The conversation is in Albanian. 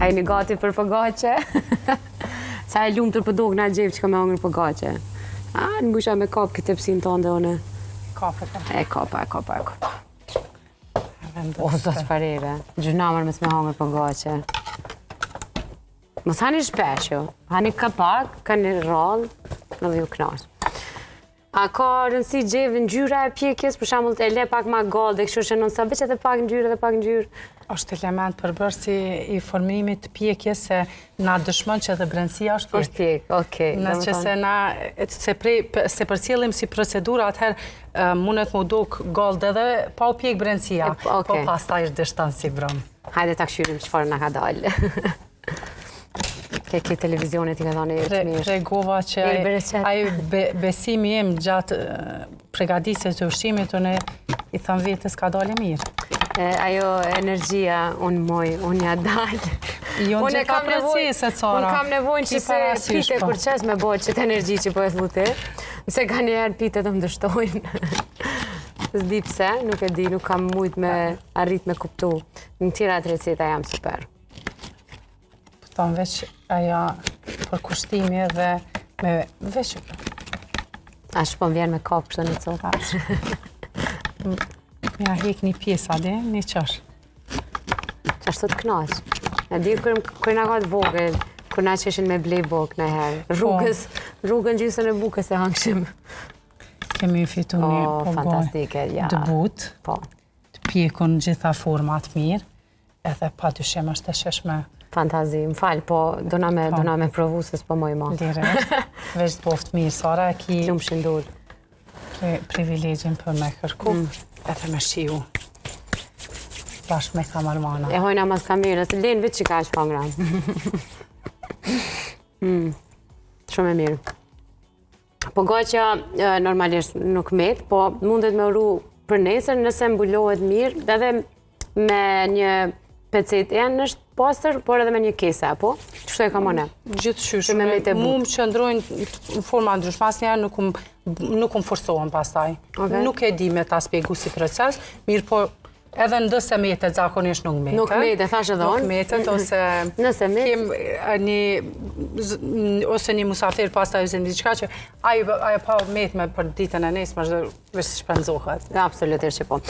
A jeni gati për pogaçe? Sa e lumtur po dokna Xhevë që ka me hangër pogaçe. A, në mujsha me kap këtë tepsin tënde one. Kape, kape. E kapa, e kapa, e kapa. O, zot çfarë ere. Gjynah mos me hangër pogaçe. Mos hani shpesh, jo. Hani ka pak, ka një rrallë, edhe ju knaq. A ka rëndësi Xhevë ngjyra e pjekjes, për shembull e le pak ma gallë dhe kështu që non sa veç edhe pak ngjyrë edhe pak ngjyrë? Është element përbërës i formimit të pjekjes se na dëshmon që edhe brendësia është pjekë. Është pjekë, okej. Në që se na se prej se përcjellim si procedura atëherë mundet m'u duk gallë edhe pa u pjek brendësia, po pastaj është dështon si brum. Hajde ta kqyrim çfarë na ka dalë. Ke ke televizionit i ka dhënë erë të mirë. Tregova që ai besimi im gjatë pregaditjes të ushqimit, unë i tham vetes ka dalë mirë. Ajo energjia, unë moj, unë ja dalë. Jo, unë kam proceset, Sara. Unë kam nevojnë që se pite po. kur qes me bo qëtë energji që po e thu ti, se ka njëherë pite të më dështojnë. S'di pse, nuk e di, nuk kam mujt me arrit me kuptu. Në tjerat receta jam super. Po thonë veç ajo përkushtimi edhe me veç... Ashtu po më vjen me kapë kështë në copë. Ja hek një pjesë, a di, një qësh. Ashtu të knaq. E di kur, kur na ka të vogël, kur na qeshin me blej bukë në herë. Po. Rrugës, rrugën gjysën e bukës e hangshim. Kemi fitu një oh, fantastike, ja. të butë. Po. Të pjekun gjitha format mirë. Edhe pa dyshim është e shijshme. Fantazi, më fal, po dona me, po. dona me provu se s'po moj ma. Lire, veç të boftë mirë, Sara, e ki... Lumshin durt. Pri, privilegjin për me kërku, mm. edhe me shiju. Bashkë me kamermana. E hojna mas kamerës, lenë veç që ka është hangra. mm. Shumë e mirë. Pogaçja normalisht nuk met, po mundet me u ru për nesër nëse mbulohet mirë, edhe me një pecetë enë është pastër, por edhe me një kese, apo? Qështu e kam unë? Gjithë qysh, me mu më qëndrojnë në forma ndryshme, asnjëherë nuk nuk më forcohen pastaj. Nuk e di me ta spjegu si proces, mirë po Edhe nëse metet, zakonisht nuk metet. Nuk metet, thashë edhe unë. Nuk metet, ose... Nëse metet. Kem një, ose një musafir pastaj ose një diçka që ajo pa metme për ditën e nesme, është veç shpenzohet. Absolutisht që po.